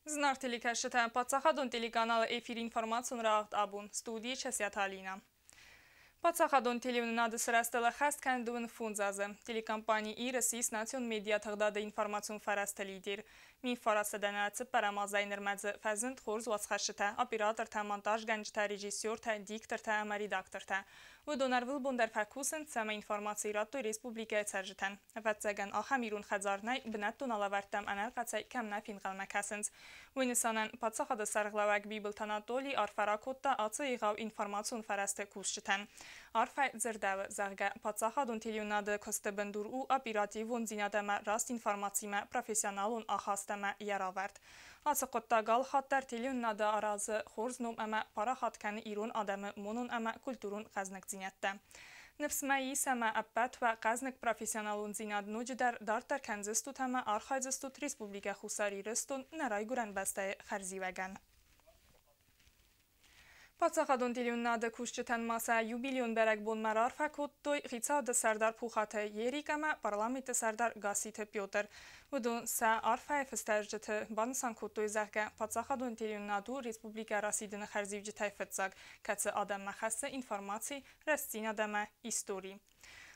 Зынаргъ телекӕсджытӕ, паддзахадон телеканалы эфир информацион рауагъд абон, студийы Часиаты Алина. Паддзахадон телеуынынады сырӕзтыл ӕххӕст кӕны 25 азы. Телекомпани «Ир» ссис национ медиатыгъдады информацион фӕрӕзты лидер. 1904 азӕй нырмӕ дзы фӕзынд хорз уацхӕсджытӕ, оператортӕ, монтажгӕнджытӕ, режиссертӕ, диктортӕ ӕмӕ редактортӕ. Уыдон ӕрвылбон дӕр фӕкусынц, цӕмӕй информаци радтой республикӕйы цӕрджытӕн. Ӕвӕццӕгӕн, ахӕм ирон хӕдзар нӕй, бынӕттон алӕвӕрдтӕм ӕнӕрхъӕцӕй кӕм нӕ фенхъӕлмӕ кӕсынц. Уый нысанӕн паддзахады сӕргълӕууӕг Бибылты Анатолий арфӕ ракодта ацы егъау информацион фӕрӕзты кусджытӕн. Арфӕ дзырдӕуы, зӕгъгӕ, паддзахадон телеуынады куысты бындур у оперативондзинад ӕмӕ раст информациимӕ профессионалон ахаст ӕмӕ йӕ равӕрд. Ацы хъуыддаг алхатт дӕр телеуынынады аразы хорз ном ӕмӕ парахат кӕны ирон адӕмы монон ӕмӕ культурон хъӕзныгдзинӕдтӕ. Ныфс мӕ ис, ӕмӕ ӕппӕт уӕ хъӕзныг профессионалондзинад ноджыдӕр дарддӕр кӕндзыстут ӕмӕ архайдзыстут Республикӕ Хуссар Ирыстон нӕ райгуырӕн бӕстӕйы хӕрзиуӕгӕн. Паддзахадон телеуынынады кусджытӕн ма сӕ юбилейон бӕрӕгбонмӕ раарфӕ кодтой хицауады сӕрдар Пухаты Ерик ӕмӕ парламенты сӕрдар Гасситы Петр. Уыдон сӕ арфӕйы фыстӕджыты банысан кодтой, зӕгъгӕ, паддзахадон телеуынынад у республикӕ расидыны хӕрзиуджытӕй фыццаг, кӕцы адӕммӕ хӕссы информаци, рӕстдзинад ӕмӕ истори.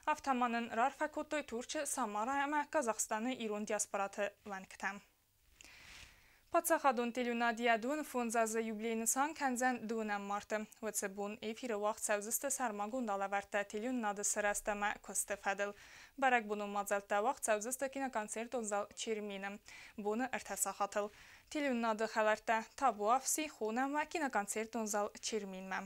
Афтӕ ма нын раарфӕ кодтой Турчы, Самара ӕмӕ Казахстаны ирон диаспораты уӕнгтӕ. Паддзахадон телеуынад йӕ 25 азы юбилей нысан кӕндзӕн 2 марты. Уыцы бон эфиры уагъд цӕудзысты сӕрмагонд алӕвӕрдтӕ телеуынынады сырӕзт ӕмӕ куысты фӕдыл. Бӕрӕгбонон мадзӕлттӕ уагъд цӕудзысты киноконцертон зал «Чермен-ы» боны 3 сахатыл. Телеуынынады хӕлӕрттӕ табуафси хонӕм уӕ киноконцертон зал «Чермен-мӕ».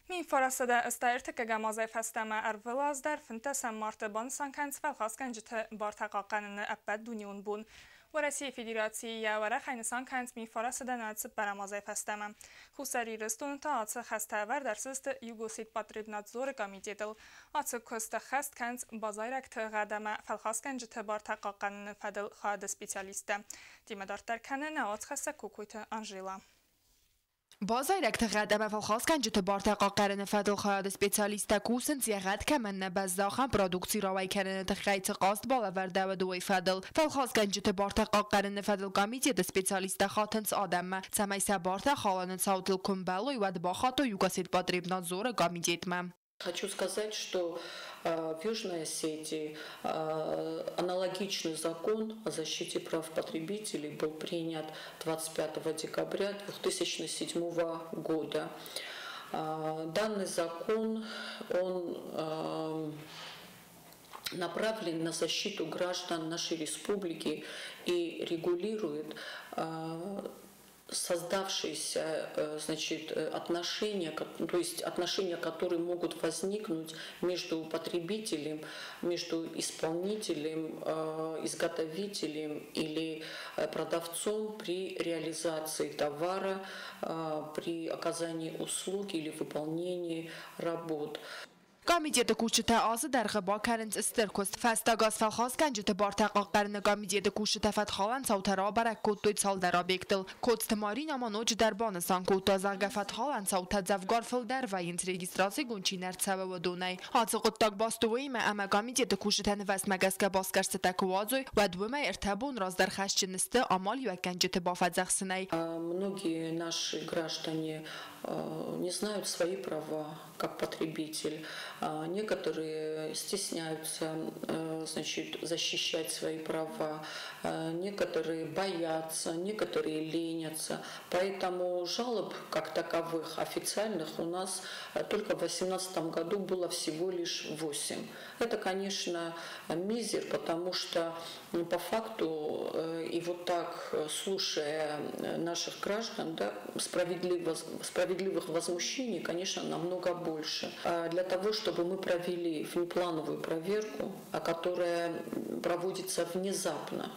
1983 азӕй фӕстӕмӕ ӕрвылаз дӕр 15 марты банысан кӕнынц фӕлхасгӕнджыты бартӕ хъахъхъӕныны ӕппӕтдунеон бон. Уӕрӕсейы Федерацийы йӕ уӕрӕхӕй нысан кӕнынц 1904 азӕй фӕстӕмӕ. Хуссар Ирыстоны та ацы хӕстӕ ӕвӕрд ӕрцыдысты Югосетпотребнадзоры комитетыл. Ацы куыст ӕххӕст кӕнынц базайрӕгты гъӕд ӕмӕ фӕлхасгӕнджыты бартӕ хъахъхъӕныны фӕдыл хайады специалисттӕ. Темӕ дарддӕр кӕны нӕ уацхӕссӕг Кокойты Анжела. Базайрӕгты гъӕд ӕмӕ фӕлхасгӕнджыты бартӕ хъахъхъӕныны фӕдыл хайады специалисттӕ кусынц, йӕ гъӕд кӕмӕн нӕ бӕззы, ахӕм продукци рауӕй кӕныны тыххӕй цы хъаст балӕвӕрдӕуыд, уый фӕдыл. Фӕлхасгӕнджыты бартӕ хъахъхъӕныны фӕдыл комитеты специалисттӕ хатынц адӕммӕ, цӕмӕй сӕ бартӕ халыны цаутыл куы мбӕлой, уӕд бахатой Югосетпотребнадзоры комитетмӕ. Хочу сказать, что в Южной Осетии аналогичный закон о защите прав потребителей был принят 25 декабря 2007 года. Данный закон, он направлен на защиту граждан нашей республики и регулирует создавшиеся, значит, отношения, то есть отношения, которые могут возникнуть между потребителем, между исполнителем, изготовителем или продавцом при реализации товара, при оказании услуг или выполнении работ. Комитеты кусджытӕ азы дӕргъы бакӕнынц стыр куыст. Фӕстаг аз фӕлхасгӕнджыты бартӕ хъахъхъӕныны комитеты кусджытӕ фӕтхалӕн цаутӕ рабӕрӕг кодтой цалдӕр объектыл. Коцты Маринӕ ма ноджыдӕр банысан кодта, зӕгъгӕ, фӕтхалӕн цаутӕ дзӕвгар фылдӕр вӕййынц регистрацигонд чи не рцӕуы, уыдонӕй. Ацы хъуыддаг баст у уыимӕ, ӕмӕ комитеты кусджытӕ нывӕзтмӕ гӕсгӕ басгӕрстытӕ куы уадзой, уӕд уымӕй 3 бон раздӕр хӕсджын сты амалиуӕггӕнджыты бафӕдзӕхсынӕй. Многие наши граждане не знают свои права как потребитель. Некоторые стесняются, значит, защищать свои права, некоторые боятся, некоторые ленятся. Поэтому жалоб как таковых официальных у нас только в 2018 году было всего лишь 8. Это, конечно, мизер, потому что по факту и вот так, слушая наших граждан, да, справедливых возмущений, конечно, намного больше. Для того, чтобы мы провели внеплановую проверку, которая проводится внезапно,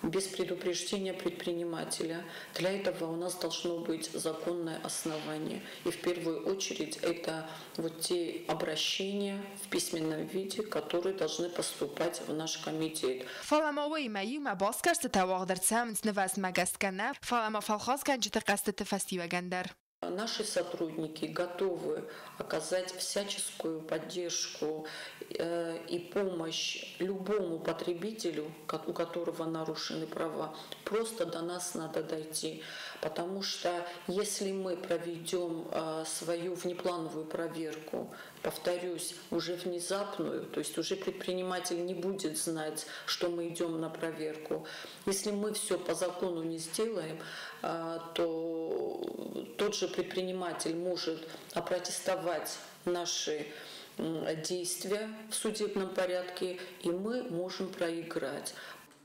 без предупреждения предпринимателя. Для этого у нас должно быть законное основание. И в первую очередь это вот те обращения в письменном виде, которые должны поступать в наш комитет. Фӕлӕ ма уыимӕ иумӕ басгӕрстытӕ уагъд ӕрцӕуынц нывӕзтмӕ гӕсгӕ нӕ, фӕлӕ ма фӕлхасгӕнджыты хъӕстыты фӕстиуӕгӕн дӕр. Наши сотрудники готовы оказать всяческую поддержку и помощь любому потребителю, у которого нарушены права. Просто до нас надо дойти, потому что если мы проведем свою внеплановую проверку, повторюсь, уже внезапную, то есть уже предприниматель не будет знать, что мы идем на проверку. Если мы все по закону не сделаем, то тот же предприниматель может опротестовать наши действия в судебном порядке, и мы можем проиграть.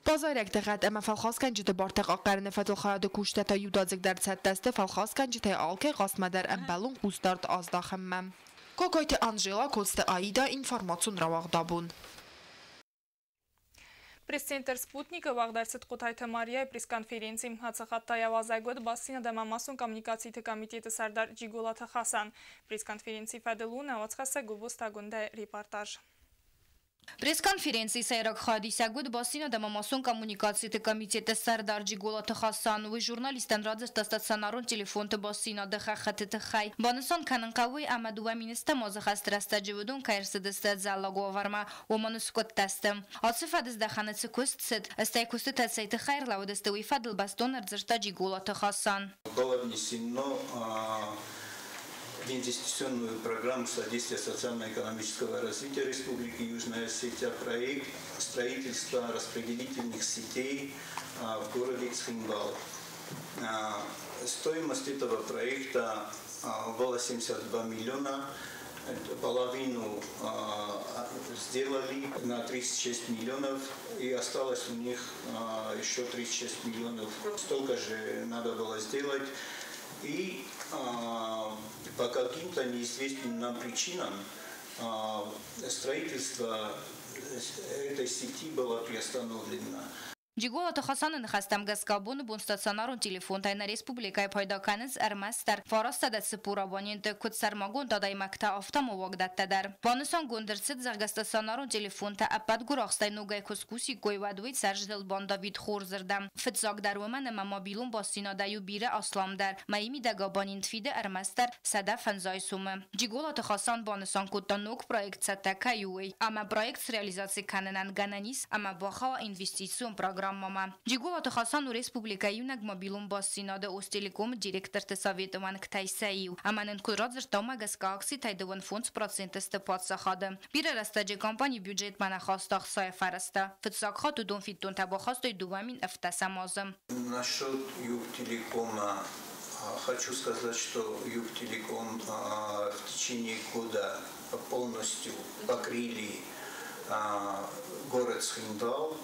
Базайрӕгты гъӕд ӕмӕ фӕлхасгӕнджыты бартӕ хъахъхъӕныны фӕдыл хайады кусджытӕ та иудадзыг дӕр цӕттӕ сты фӕлхасгӕнджытӕй алкӕй хъастмӕ дӕр ӕмбӕлон хъусдард аздахынмӕ. Кокойты Анжела, Коцты Аида, информацион рауагъд Абон. Пресс-центр «Спутник» уагъд ӕрцыд Хъотайты Марияйы пресс-конференци. Паддзахад та йӕ уазӕг уыд бастдзинад ӕмӕ массон коммуникациты комитеты сӕрдар Джиголаты Хасан. Пресс-конференцийы фӕдыл у нӕ уацхӕссӕг Гобозты Агуындӕйы репортаж. Пресс-конференцийы сӕйраг хайадисӕг уыд бастдзинад ӕмӕ массон коммуникациты комитеты сӕрдар Джиголаты Хасан. Уый журналисттӕн радзырдта стационарон телефонты бастдзинады хӕххӕты тыххӕй. Банысан кӕнын хъӕуы, ӕмӕ 2010-ӕм азы хӕсты рӕстӕджы уыдон кӕй ӕрцыдысты ӕдзӕллаг уавӕрмӕ, уымӕн скъуыдтӕ сты. Ацы фӕдыздӕхӕны цы куыст цыд, стӕй куыстытӕ цӕй тыххӕй ӕрлӕууыдысты, уый фӕдыл бӕстон ӕрдзырдта Джиголаты Хасан. Было внесено в инвестиционную программу содействия социально-экономического развития Республики Южная Осетия проект строительства распределительных сетей в городе Цхинвал. Стоимость этого проекта была 72 миллиона. Половину сделали на 36 миллионов, и осталось у них еще 36 миллионов. Столько же надо было сделать. И по каким-то неизвестным нам причинам строительство этой сети было приостановлено. Джиголаты Хасаны ныхӕстӕм гӕсгӕ абоны бон стационарон телефонтӕй нӕ республикӕйы пайда кӕнынц ӕрмӕстдӕр 940 абоненты, куыд сӕрмагонд адӕймӕгтӕ, афтӕ ма уагдӕттӕ дӕр. Банысангонд ӕрцыд, зӕгъгӕ, стационарон телефонтӕ ӕппӕт гуырахстӕй ногӕй куы скусиккой, уӕд уый цӕрджытыл бандавид хорзырдӕм. Фыццагдӕр уымӕн ӕмӕ мобилон бастдзинадӕй у бирӕ асламдӕр. Мӕйы мидӕг абонент фиды ӕрмӕстдӕр 150 сомы. Джиголаты Хасан банысан кодта, ног проект цӕттӕ кӕй у, уый. Ӕмӕ проект среализаци кӕнынӕн гӕнӕн ис ӕмӕ бахауа инвестицион программӕмӕ. Джиголаты Хасан у республикӕйы иунӕг мобилон бастдзинады Остелеком-ы директорты советы уӕнгтӕй сӕ иу. Ӕмӕ нын куыд радзырдта, уымӕ гӕсгӕ акцитӕй 55% сты паддзахады. Бирӕ рӕстӕджы компани бюджетмӕ нӕ хаста ӕхцайы фӕрӕзтӕ. Фыццаг хатт уыдон фиддонтӕ бахастой 2017 азы. Насчет Югтелекома хочу сказать, что Югтелеком в течение года полностью покрыли город Цхинвал.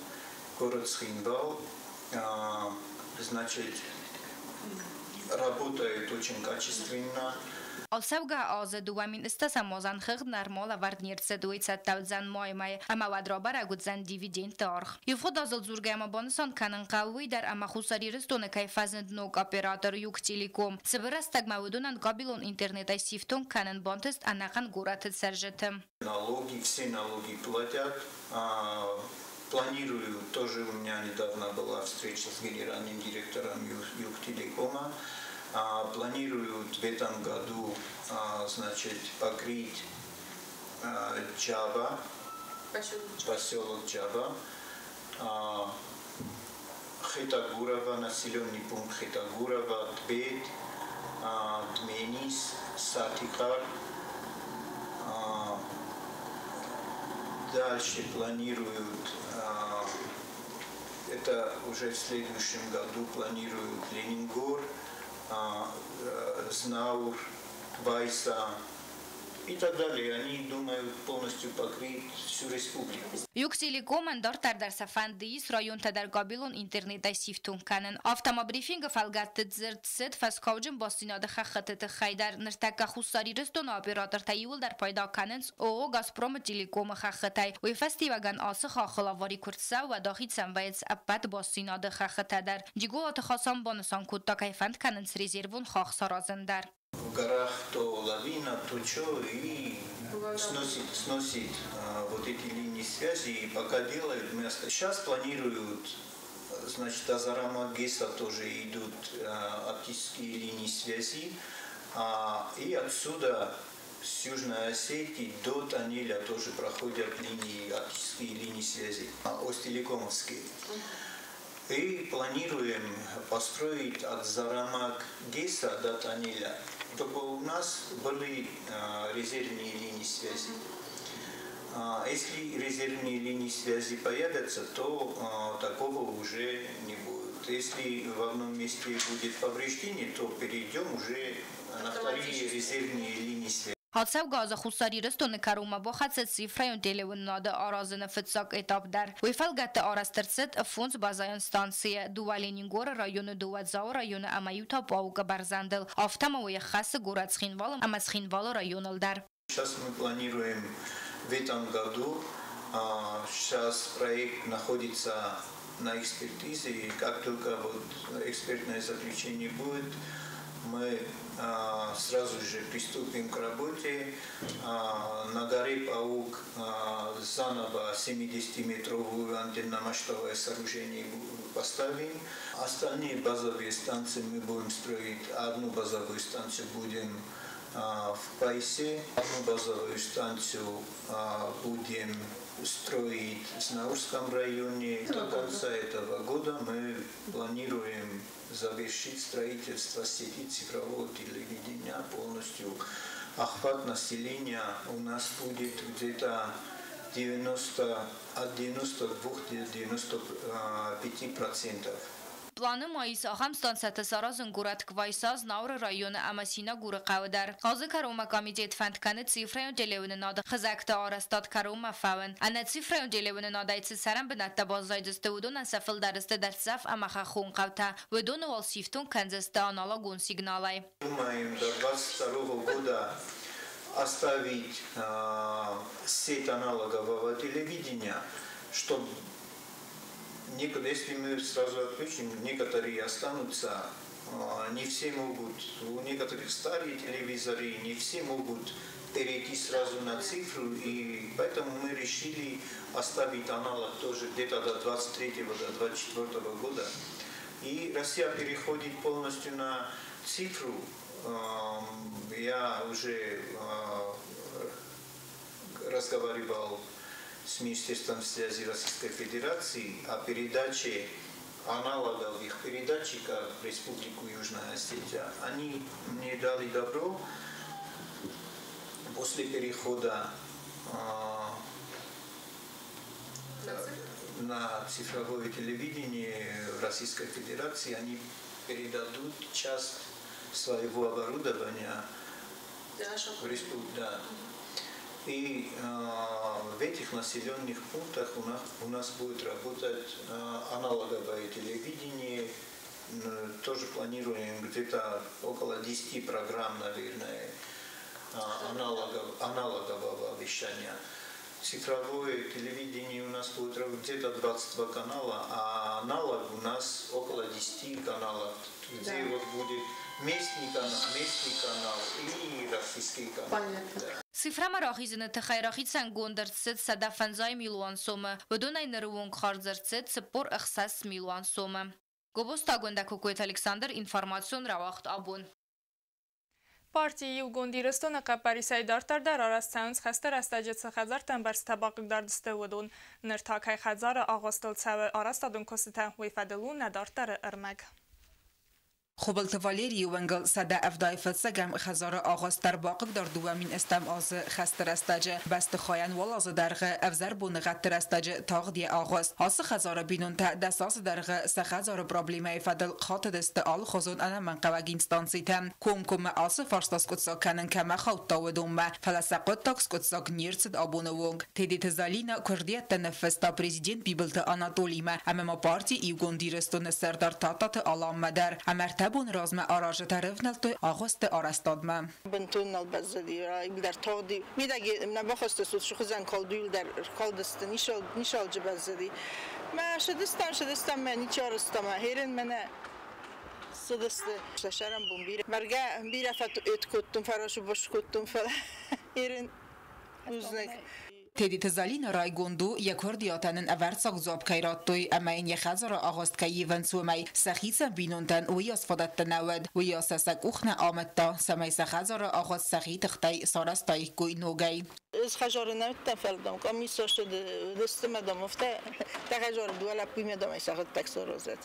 Город Цхинвал, значит, работает очень качественно. Ацӕугӕ азы 2010 азӕн хыгъд нырма лӕвӕрд не рцыд, уый цӕттӕ уыдзӕн майы мӕйы ӕмӕ уӕд рабӕрӕг уыдзӕн дивидендты аргъ. Ивгъуыд азыл дзургӕйӕ ма банысан кӕнын хъӕуы уый дӕр, ӕмӕ Хуссар Ирыстоны кӕй фӕзынд ног оператор Югтелеком. Цыбыр рӕстӕгмӕ уыдонӕн кабелон интернетӕй сифтонг кӕнын бантыст ӕнӕхъӕн горӕты цӕрджыты. Налоги, все налоги платят. Планирую, тоже у меня недавно была встреча с генеральным директором Югтелекома. Планируют в этом году, значит, покрыть Джаба, поселок Джаба, Хетагурова, населенный пункт Хетагурова, Тбет, Дменис, Сатикар. Дальше планируют, это уже в следующем году планируют Ленингор, Знаур, Байса и так далее. Они думают полностью покрыть всю республику. Югтелекомӕн дарддӕр дӕр сӕ фӕнды ис районтӕ дӕр кабелон интернетӕй сифтонг кӕнын. Афтӕ ма брифингы фӕлгӕтты дзырд цыд фӕскауджын бастдзинады хӕххыты тыххӕй дӕр. Ныртӕккӕ Хуссар Ирыстоны оператортӕ иууылдӕр пайда кӕнынц ООО «Газпром-ы телеком-ы хӕххытӕй. Уый фӕстиуӕгӕн ацы хаххыл авари куы рцӕуы, уӕд ахицӕн вӕййынц ӕппӕт бастдзинады хӕххытӕ дӕр. Джиголаты Хасан банысан кодта, кӕй фӕнд кӕнынц резервон хахх саразын дӕр. В горах то лавина, то чё, и сносит вот эти линии связи, и пока делают место. Сейчас планируют, значит, до Зарама ГЭСа тоже идут оптические линии связи. И отсюда, с Южной Осетии до Таниля тоже проходят линии, оптические линии связи, Остелекомовские. И планируем построить от Зарамак-ГЭСа до Таниля, чтобы у нас были резервные линии связи. Если резервные линии связи появятся, то такого уже не будет. Если в одном месте будет повреждение, то перейдем уже на вторые резервные линии связи. Ацӕугӕ азы Хуссар Ирыстоны кӕронмӕ бахӕццӕ цифрӕйон телеуынынады аразыны фыццаг этап дӕр. Уый фӕлгӕтты арӕзт ӕрцыд фондз базӕйон станцийы, дыууӕ Ленингоры районы, дыууӕ Дзауы районы ӕмӕ иу та Пъаугы бӕрзӕндыл. Афтӕ ма уый ӕххӕссы горӕт Цхинвалы ӕмӕ Цхинвалы районыл дӕр. Сейчас мы планируем в этом году, сейчас проект находится на экспертизе, и как только вот экспертное заключение будет, мы сразу же приступим к работе. На горе Паук заново 70-метровую антенно-мачтовое сооружение поставим. Остальные базовые станции мы будем строить. Одну базовую станцию будем в Пайсе, одну базовую станцию будем строить в Знаурском районе. До конца этого года мы планируем завершить строительство сети цифрового телевидения полностью. Охват населения у нас будет где-то 90, от 92 до 95%. Планы ма ис ахӕм станцӕтӕ саразын горӕт Квайса, Знауыры районы ӕмӕ Синагуры хъӕуы дӕр. Азы кӕронмӕ комитет фӕнд кӕны цифрӕйон телеуынынады хызӕгты арӕзтад кӕронмӕ фӕуын. Ӕнӕ цифрӕйон телеуынынадӕй цы цӕрӕн бынӕттӕ баззайдзысты, уыдонӕн сӕ фылдӕр сты дӕрддзӕф ӕмӕ хӕххон хъӕутӕ. Уыдоны уал сифтонг кӕндзысты аналогон сигналӕй. Думаем до 22 года оставить сеть аналогового телевидения, чтобы если мы сразу отключим, некоторые останутся, не все могут, у некоторых старые телевизоры, не все могут перейти сразу на цифру, и поэтому мы решили оставить аналог тоже где-то до 23-го, до 24 года. И Россия переходит полностью на цифру. Я уже разговаривал с Министерством связи Российской Федерации о передаче аналоговых передатчиков в Республику Южная Осетия. Они мне дали добро после перехода на цифровое телевидение в Российской Федерации. Они передадут часть своего оборудования в республику. Да. И в этих населенных пунктах у нас будет работать аналоговое телевидение. Тоже планируем где-то около 10 программ, наверное, аналогового вещания. Цифровое телевидение у нас будет где-то 22 канала, а аналог у нас около 10 каналов, где да. Вот будет местный канал и российский канал. Понятно. Да. Цифрӕмӕ рахизыны тыххӕй рахицӕнгонд ӕрцыд 150 милуан сомы, уыдонӕй ныры онг хардз ӕрцыд 46 милуан сомы. Гобозты Агуындӕ, Кокойты Александр, информацион рауагъд абон. Партийы Иугонд Ирыстоны хъӕппӕрисӕй дарддӕр дӕр арӕзт цӕуынц хӕсты рӕстӕджы цы хӕдзӕрттӕ ӕмбӕрзтӕ бахъыгдард сты, уыдон. Ныр та кӕй хӕдзары агъуыстыл цӕуы арӕзтадон куыстытӕ, уый фӕдыл у нӕ дарддӕры ӕрмӕг. Хуыбылты Валерийы уӕнгыл 175-ӕм хӕдзары агъуыст дӕр бахъыгдард 2008 азы хӕсты рӕстӕджы. Бӕстыхайӕн уал азы дӕргъы ӕвзӕр боныгъӕдты рӕстӕджы тагъд йӕ агъуыст. Ацы хӕдзары бинонтӕ 10 азы дӕргъы сӕ хӕдзары проблемӕйы фӕдыл хатыдысты алыхуызон ӕнӕмӕнгхъӕуӕг инстанцитӕм. Комкоммӕ ацы фарста скъуыддзаг кӕнын кӕмӕ хаудта, уыдонмӕ, фӕлӕ сӕ хъуыддаг скъуыддзаг не рцыд абоны онг. Тедеты Залинӕ куырдиӕттӕ ныффыста президент Бибылты Анатолимӕ ӕмӕ ма парти Иугонд Ирыстоны сӕрдар Тадтаты Аланмӕ дӕр. Ӕмӕ ӕртӕ боны размӕ аразджытӕ рывнӕлдтой агъуысты арӕзтадмӕ. Бынтон нал баззади, иуылдӕр тагъди. Мидӕг нӕ бахасты сухызӕн калд иуылдӕр калдысты, нишалджы баззади. Мӕ шыдыстам, шыдыстам, мӕ ничи арызта, мӕ херен мӕнӕ цыдысты. Сӕрӕн бон бирӕ. Бӕргӕ бирӕ фӕт кодтон, фӕрасу кодтон, фӕлӕ херен узнаг. Тедеты Залина райгонд у, йӕ куырдиатӕн ын ӕвӕрццаг дзуапп кӕй радтой ӕмӕ йын йӕ хӕдзары агъуыст кӕй ивынц, уымӕй. Сӕхицӕн бинонтӕн уыйас фадӕттӕ нӕ уыд, уыйас сӕ сӕ къух нӕ амыдта, цӕмӕй сӕ хӕдзары агъуыст сӕхи тыхтӕй сарӕзтаиккой ногӕй. Ӕз хӕдзары нӕ уыдтӕн, фӕлӕ дам къамисы ссыдысты мӕ дам афтӕ дӕ хӕдзары дыууӕ лӕппуимӕ дам ӕй сӕхӕдӕг саразӕд.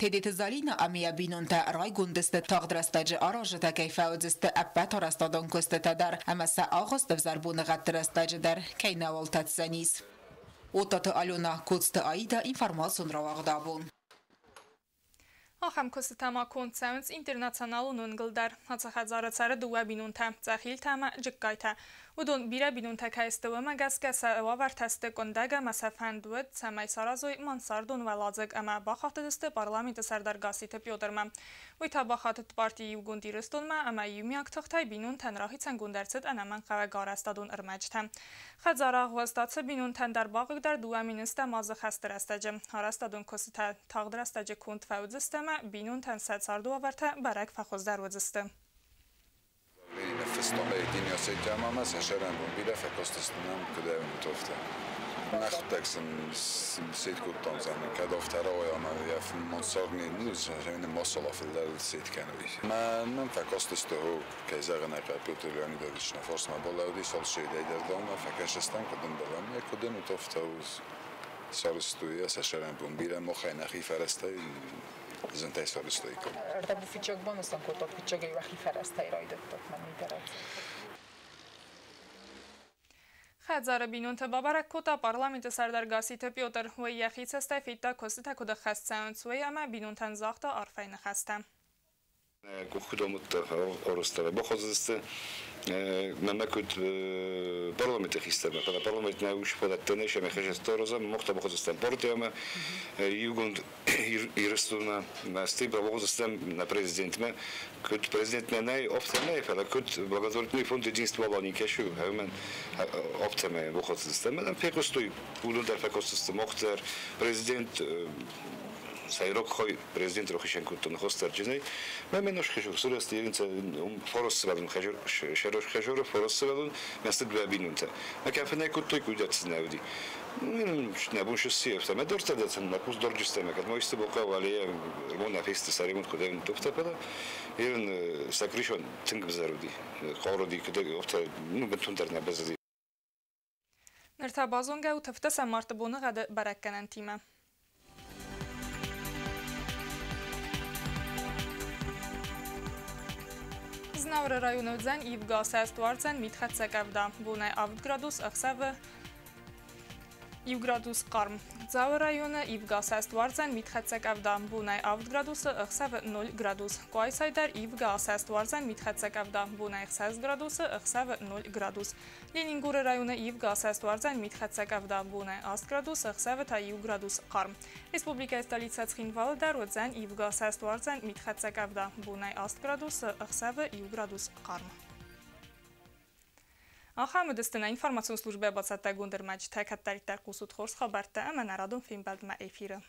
Тедеты Залина ӕмӕ йӕ бинонтӕ райгонд сты, тагъд рӕстӕджы аразджытӕ кӕй фӕуыдзысты ӕппӕт арӕзтадон куыстытӕ дӕр ӕмӕ сӕ агъуыст ӕвзӕр боныгъӕдты рӕстӕджы дӕр кӕй нӕуал тӕдздзӕнис. Оттаты Алена, Коцты Аида, информацион рауагъд абон. Ахӕм куыстытӕ ма конд цӕуынц интернационалон уынгыл дӕр. Ацы хӕдзары цӕры дыууӕ бинонтӕ – Цъӕхилтӕ ӕмӕ Джыккайтӕ. Уыдон бирӕ бинонтӕ кӕй сты, уымӕ гӕсгӕ сӕ уавӕртӕ сты къуындӕг ӕмӕ сӕ фӕнд уыд, цӕмӕй саразой мансардон уӕладзыг ӕмӕ бахатыдысты парламенты сӕрдар Гасситы Петрмӕ. Уый та бахатыд парти Иугонд Ирыстонмӕ ӕмӕ иумиаг тыхтӕй бинонтӕн рахицӕнгонд ӕрцыд ӕнӕмӕнгхъӕуӕг арӕзтадон ӕрмӕджытӕ. Хӕдзары агъуыст ацы бинонтӕн дӕр бахъыгдард 2007 азы хӕсты рӕстӕджы. Арӕзтадон куыстытӕ тагъд рӕстӕджы конд фӕуыдзысты ӕмӕ бинонтӕн сӕ царды уавӕртӕ бӕрӕг фӕхуыздӕр уыдзысты. Нӕхуыдтӕг сын сет кодтам зӕгъгӕ, кӕд афтӕ рауайа ӕмӕ йӕ монцагни, ну, массала фылдӕр сет кӕной. Мӕнмӕ фӕкастысты, хо, кӕй зӕгъын ӕй хъӕуы, Петр Леонидович нӕ фарсмӕ балӕууыдис, алчидӕй дӕр дӕумӕ фӕкӕсыстӕм, куыд ӕмбӕлӕм, куыд ын уыд, афтӕ сарӕзтой йӕ сӕ сӕрӕнбон бирӕ махӕй нӕхи фӕрӕзтӕй зынтӕй сарӕзтаиккам. Ӕрдӕбу фыццаг банысан кодтат, фыццагӕй уӕхи фӕрӕзтӕй райдыдтат мӕн уый. Хӕдзары бинонтӕ бабӕрӕг кодта парламенты сӕрдар Гасситы Петр. Уый йӕхи цӕстӕй федта куыстытӕ куыд ӕххӕст цӕуынц, уый ӕмӕ бинонтӕн загъта арфӕйы ныхӕстӕ. Къухкуыдомыдта арӕзтадӕй бахъуыдысты мӕнмӕ куыд парламенты хистӕрмӕ, фӕлӕ парламент нӕ ус фадӕттӕ нӕ ис ӕмӕ хӕсӕттӕ аразӕм, мах та бахъуыдыстӕм партиямӕ, Иугонд Ирыстонмӕ, стӕй бахъуыдыстӕм нӕ президентмӕ. Куыд президентмӕ нӕй, афтӕ нӕй, фӕлӕ куыд благотворительный фонд Единство Алании кӕсы, уымӕн афтӕмӕй бахъуыдыстӕм. Мӕнӕн фехъуыстой, уыдон дӕр фӕкастысты мах дӕр. Президент сӕйраг хай президент рахицӕн кодта ныхасдӕрджынӕй. Мӕ мен хӕжор сурӕсты еринцӕ форос сывӕллон хӕжор хӕжоры форос сывӕллон мӕсты дыууӕ бинонтӕ. Мӕ кӕфынӕй кодтой, куыдӕт нӕ уыди. Нӕ бон сысси ӕфтӕ. Мӕ дортӕ дӕтын, мӕ хъус дорджыстӕ, мӕ кӕд ма исты бохъӕуа, алейӕ мон афесты саремонт куыдӕй топтӕ пӕлӕ. Ерын сакришон тынг взӕр уыди. Хъор уыди, куыдӕй офтӕ, ну, бынтондӕр нӕ баззади. Ныр та базонгӕ у тыфтӕ сӕ марты боныгъӕды бӕрӕггӕнӕнтимӕ. Знауыры районы уыдзӕн ивгӕ асӕст, уардзӕн митхӕццӕ къӕвда. Бонӕй 7 градус, ӕхсӕвы 1 градус хъарм. Дзауы районы ивгӕ асӕст, уардзӕн митхӕццӕ къӕвда. Бонӕй 7 градусы, ӕхсӕвы 0 градус. Къуайсай дӕр ивгӕ асӕст, уардзӕн митхӕццӕ къӕвда. Бонӕй 6 градусы, ӕхсӕвы 0 градус. Ленингоры районы ивгӕ асӕст, уардзӕн митхӕццӕ къӕвда. Бонӕй 8 градус, ӕхсӕвы та 1 градус хъарм. Республикӕйы столицӕ Цхинвалы дӕр уыдзӕн ивгӕ асӕст, уардзӕн митхӕццӕ къӕвда. Бонӕй 8 градусы, ӕхсӕвы 1 градус хъарм. Ахӕм уыдысты нӕ информацион службӕ бацӕттӕгонд ӕрмӕджытӕ. Кӕддӕриддӕр хъусут хорз хабӕрттӕ ӕмӕ нӕ радон фембӕлдмӕ эфиры.